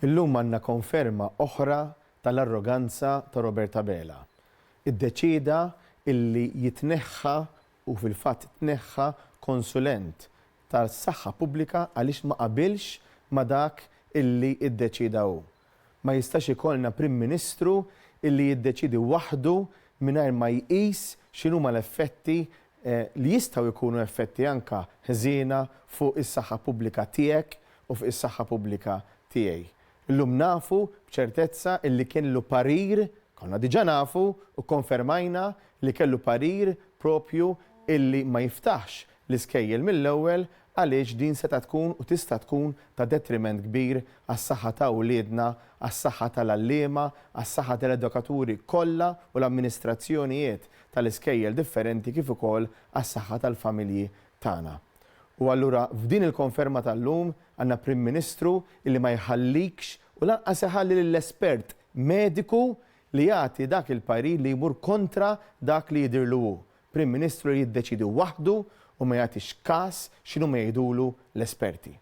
Illum għandna konferma oħra tal-arroganza ta' Robert Abela. Iddeċieda illi jitneħħa u fil-fatt tneħħa konsulent tas-saħħa pubblika għaliex ma qabilx ma' dak illi iddeċieda hu. Ma jistax ikollna Prim Ministru illi jiddeċiedi waħdu mingħajr ma jqis x'inhuma l-effetti li jistgħu jkunu effetti anke ħżiena fuq is-saħħa pubblika tiegħek u fuq is-saħħa pubblika tiegħi. Illum nafu b'ċertezza illi kellu parir, konna diġà nafu u kkonfermajna li kellu parir propju illi ma jiftaħx l-iskejjel mill-ewwel għaliex din seta' tkun u tista' tkun ta' detriment kbir għas-saħħa ta' wliedna, għas-saħħa tal-għalliema, għas-saħħa tal-edukaturi kollha u l-amministrazzjonijiet tal-iskejjel differenti kif ukoll għas-saħħa tal-familji tagħna. U allura f'din il-konferma tal-lum għandna Prim Ministru illi ma jħallikx u lanqas iħalli lill-espert mediku li jagħti dak il-parir li jmur kontra dak li jidhirlu hu. Prim Ministru li jiddeċiedi waħdu u ma jagħtix kas x'inhuma jgħidulu l-esperti.